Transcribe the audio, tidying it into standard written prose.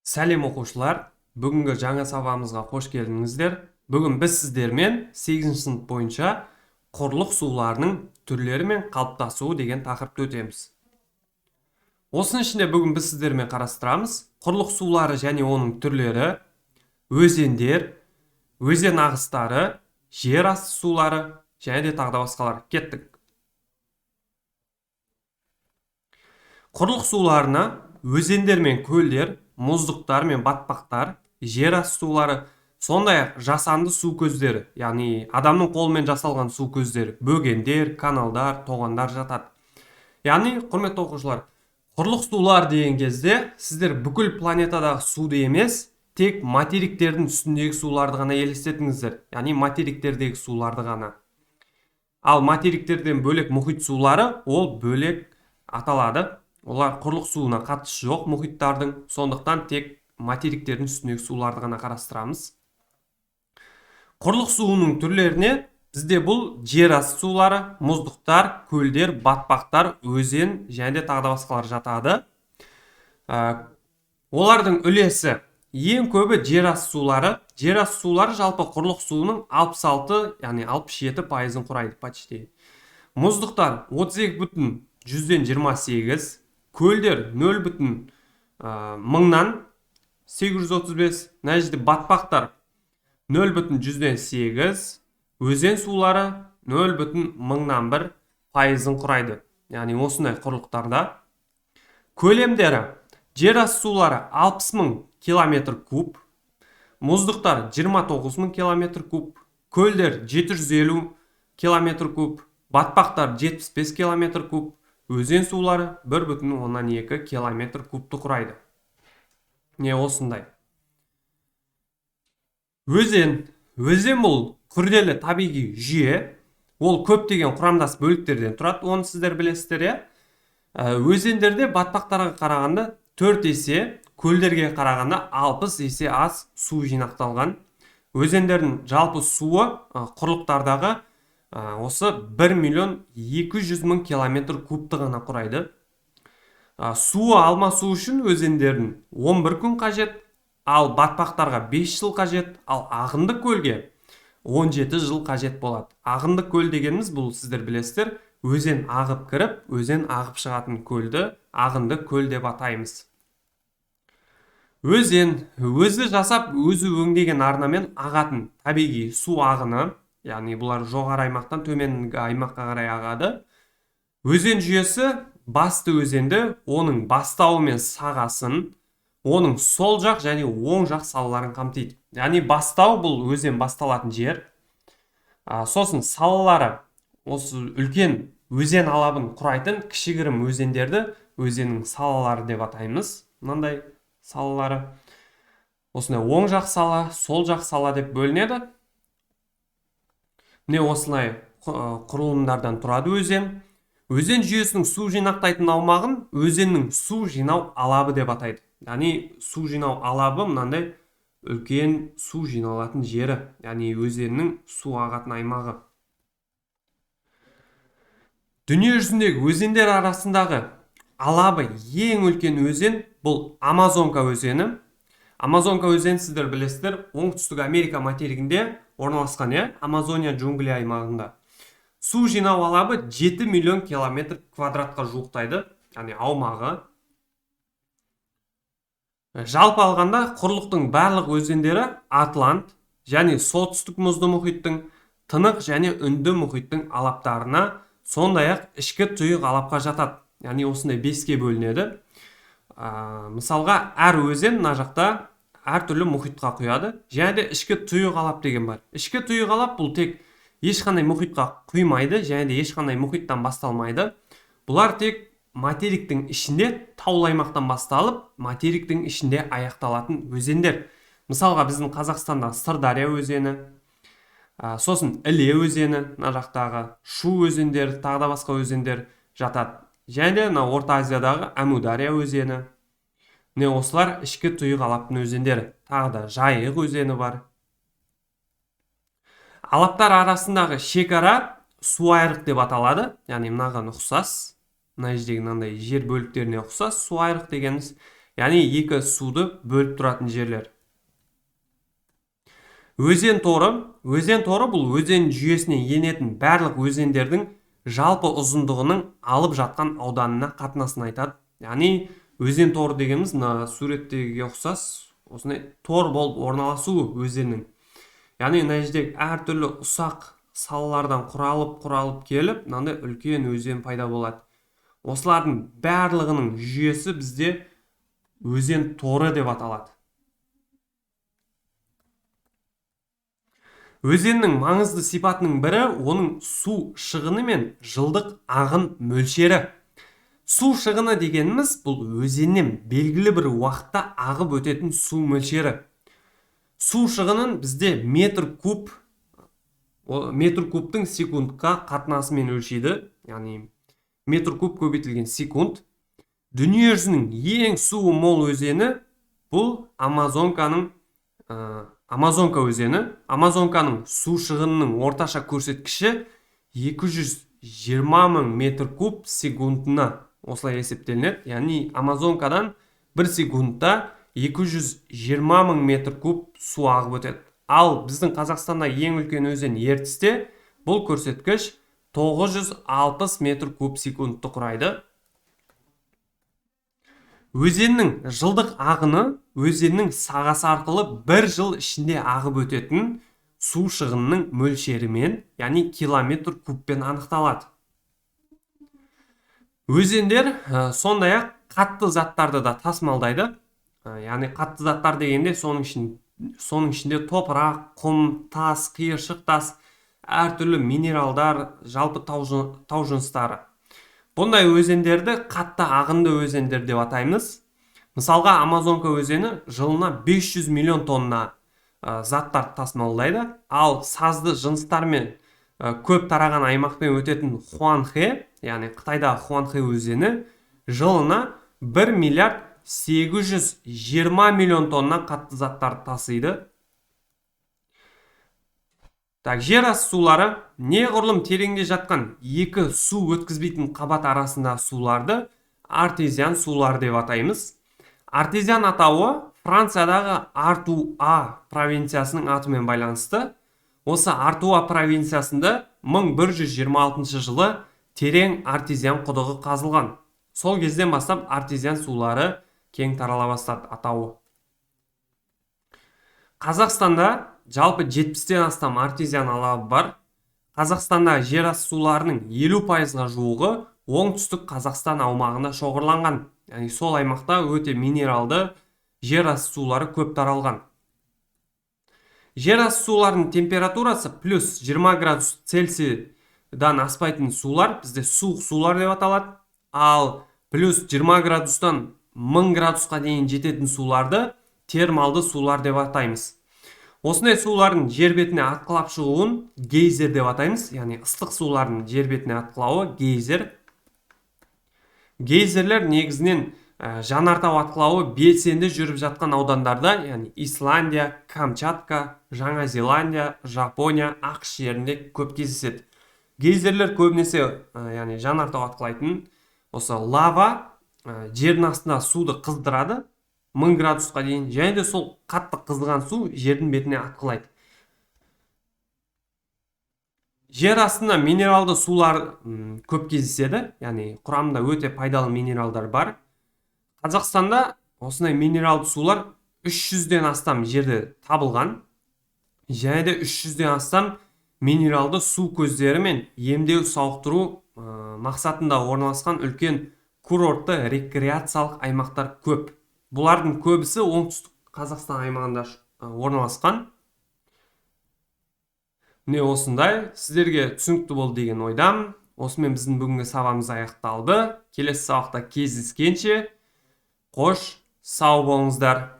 Сәлем, оқушылар! Бүгінгі жаңа сабағымызға қош келдіңіздер. Бүгін біз сіздермен 8 сынып бойынша құрлық суларының түрлері мен қалыптасуы деген тақырыпты өтеміз. Осының ішінде бүгін біз сіздермен қарастырамыз құрлық сулары және оның түрлері, өзендер, өзен ағыстары, жер асты сулары және де тағы да басқалар. Кеттік. Құрлық суларына өзендер мен көлдер, мұздықтар мен батпақтар, жер асты сулары, сондай-ақ жасанды су көздері, яғни адамның қолымен жасалған су көздері, бөгендер, каналдар, тоғандар жатады. Яғни, құрметті оқушылар, құрлық сулар деген кезде сіздер бүкіл планетадағы суды емес, тек материктердің үстіндегі суларды ғана елестетіңіздер, яғни материктердегі суларды ғана. Ал материктерден бөлек мұхит сулары ол бөлек аталады. Олар құрлық суына қатысы жоқ мұхиттардың, сондықтан тек материктердің үстіндегі суларды ғана қарастырамыз. Құрлық суының түрлеріне бізде бұл жер асты сулары, мұздықтар, көлдер, батпақтар, өзен және де тағы да басқалар жатады. Олардың үлесі ең көбі жер асты сулары. Жер асты сулары жалпы құрлық суының 66, яғни 67% құрайды почти. Мұздықтар 32,28, көлдер 0,835, мына жерде батпақтар 0,8, өзен сулары 0,1% құрайды. Яғни осындай құрлықтарда. Көлемдері: жер асты сулары 60 мың километр куб, мұздықтар 29 мың километр куб, көлдер 750 километр куб, батпақтар 75 километр куб, өзен сулары 1,2 километр кубты құрайды. Не осындай. Өзен. Өзен бұл күрделі табиғи жүйе. Ол көптеген құрамдас бөліктерден тұрады, оны сіздер білесіздер, иә? Өзендерде батпақтарға қарағанда 4 есе, көлдерге қарағанда 60 есе аз су жинақталған. Өзендердің жалпы суы құрлықтардағы осы 1 миллион 200 мың километр кубты ғана құрайды. Суы алмасу үшін өзендердің 11 күн қажет, ал батпақтарға 5 жыл қажет, ал ағынды көлге 17 жыл қажет болады. Ағынды көл дегеніміз бұл, сіздер білесіздер, өзен ағып кіріп, өзен ағып шығатын көлді ағынды көл деп атаймыз. Өзен өзі жасап, өзі өңдеген арнамен ағатын табиғи су ағыны, яғни бұлар жоғары аймақтан төменгі аймаққа қарай ағады. Өзен жүйесі басты өзенді, оның бастауы мен сағасын, оның сол жақ және оң жақ салаларын қамтиды. Яғни бастау бұл өзен басталатын жер. Сосын салалары осы үлкен өзен алабын құрайтын кішігірім өзендерді өзеннің салалары деп атаймыз. Мынандай салалары. Осындай оң жақ сала, сол жақ сала деп бөлінеді. Міне осылай құрылымдардан тұрады өзен. Өзен жүйесінің су жинақтайтын аумағын өзеннің су жинау алабы деп атайды. Яғни су жинау алабы мынандай үлкен су жиналатын жері, яғни өзеннің су ағатын аймағы. Дүние жүзіндегі өзендер арасындағы алабы ең үлкен өзен бұл Амазонка өзені. Амазонка өзені, сіздер білесіздер, Оңтүстік Америка материгінде орналасқан, иә, Амазония джунгли аймағында. Су жинау алабы 7 миллион километр квадратқа жуықтайды, яғни аумағы. Жалпы алғанда құрлықтың барлық өзендері Атлант және Солтүстік мұзды мұхиттың, Тынық және Үнді мұхиттың алаптарына, сондай-ақ ішкі тұйық алапқа жатады. Яғни осындай 5-ке бөлінеді. Мысалға, әр өзен мына жақта әртүрлі мұхитқа құяды. Және де ішкі тұйық алап деген бар. Ішкі тұйық алап бұл тек ешқандай мұхитқа құймайды және де ешқандай мұхиттан басталмайды. Бұлар тек материктің ішінде таулы аймақтан басталып, материктің ішінде аяқталатын өзендер. Мысалға, біздің Қазақстанда Сырдария өзені, сосын Іле өзені, мына жақтағы Шу өзендері, тағы да басқа өзендер жатады. Және де мына Орта Азиядағы Әмудария өзені. Міне осылар ішкі тұйық алаптың өзендері. Тағы да Жайық өзені бар. Алаптар арасындағы шекара су айрық деп аталады. Яғни мынаған ұқсас, мына жердегі мынандай жер бөліктеріне ұқсас су айрық дегеніміз. Яғни екі суды бөліп тұратын жерлер. Өзен торы. Өзен торы бұл өзен жүйесіне енетін барлық өзендердің жалпы ұзындығының алып жатқан ауданына қатынасын айтады. Яғни өзен торы дегеніміз мына суреттегіге ұқсас осындай тор болып орналасуы өзеннің. Яғни мына жерде әртүрлі ұсақ салалардан құралып келіп, мынандай үлкен өзен пайда болады. Осылардың барлығының жүйесі бізде өзен торы деп аталады. Өзеннің маңызды сипатының бірі оның су шығыны мен жылдық ағын мөлшері. Су шығыны дегеніміз бұл өзеннен белгілі бір уақытта ағып өтетін су мөлшері. Су шығынын бізде метр кубтың секундқа қатынасымен өлшейді. Яғни метр куб көбейтілген секунд. Дүниежүзінің ең суы мол өзені бұл Амазонка өзені. Амазонканың су шығынының орташа көрсеткіші 220 мың метр куб секундына осылай есептелінеді. Яғни Амазонкадан бір секундта 220 мың метр куб су ағып өтеді. Ал біздің Қазақстанда ең үлкен өзен Ертісте бұл көрсеткіш 960 метр куб секундты құрайды. Өзеннің жылдық ағыны өзеннің сағасы арқылы бір жыл ішінде ағып өтетін су шығынының мөлшерімен, яғни километр кубпен анықталады. Өзендер сондай-ақ қатты заттарды да тасымалдайды. Яғни қатты заттар дегенде соның ішінде топырақ, құм, тас, қиыршық тас, әртүрлі минералдар, жалпы тау жыныстары. Бұндай өзендерді қатты ағынды өзендер деп атаймыз. Мысалға, Амазонка өзені жылына 500 миллион тонна заттарды тасымалдайды. Ал сазды жыныстармен көп тараған аймақпен өтетін Хуанхэ, яғни Қытайдағы Хуанхэ өзені жылына 1 миллиард 820 миллион тонна қатты заттарды тасиды. Так, жер асты сулары неғұрлым тереңде жатқан екі су өткізбейтін қабат арасындағы суларды артезиан сулары деп атаймыз. Артезиан атауы Франциядағы Артуа провинциясының атымен байланысты. Осы Артуа провинциясында 1126 жылы терең артезиан құдығы қазылған. Сол кезден бастап артезиан сулары кең тарала бастады атауы. Қазақстанда жалпы 70-тен астам артезиан алабы бар. Қазақстанда жер асты суларының 50%-ға жуығы оңтүстік Қазақстан аумағында шоғырланған. Яғни сол аймақта өте минералды жер асты сулары көп таралған. Жер асты суларының температурасы плюс 20 градус Цельсийдан аспайтын сулар бізде суық сулар деп аталады. Ал плюс 20 градустан 1000 градусқа дейін жететін суларды термалды сулар деп атаймыз. Осындай сулардың жер бетіне атқылап шығуын гейзер деп атаймыз. Яғни ыстық сулардың жер бетіне атқылауы гейзер. Гейзерлер негізінен жанартау атқылауы белсенді жүріп жатқан аудандарда, яғни Исландия, Камчатка, Жаңа Зеландия, Жапония, ақш жерінде көп кездеседі. Гейзерлер көбінесе, яғни жанартау атқылайтын осы лава жердің астында суды қыздырады 1000 градусқа дейін, және де сол қатты қызған су жердің бетіне атқылайды. Жер астында минералды сулар көп кездеседі, яғни құрамында өте пайдалы минералдар бар. Қазақстанда осындай минералды сулар 300-ден астам жерде табылған, және де 300-ден астам минералды су көздері мен емдеу сауықтыру мақсатында орналасқан үлкен курортты рекреациялық аймақтар көп. Бұлардың көбісі оңтүстік Қазақстан аймағында орналасқан. Міне осындай сіздерге түсінікті болды деген ойдамын. Осымен біздің бүгінгі сабағымыз аяқталды. Келесі сабақта кездескенше қош сау болыңыздар.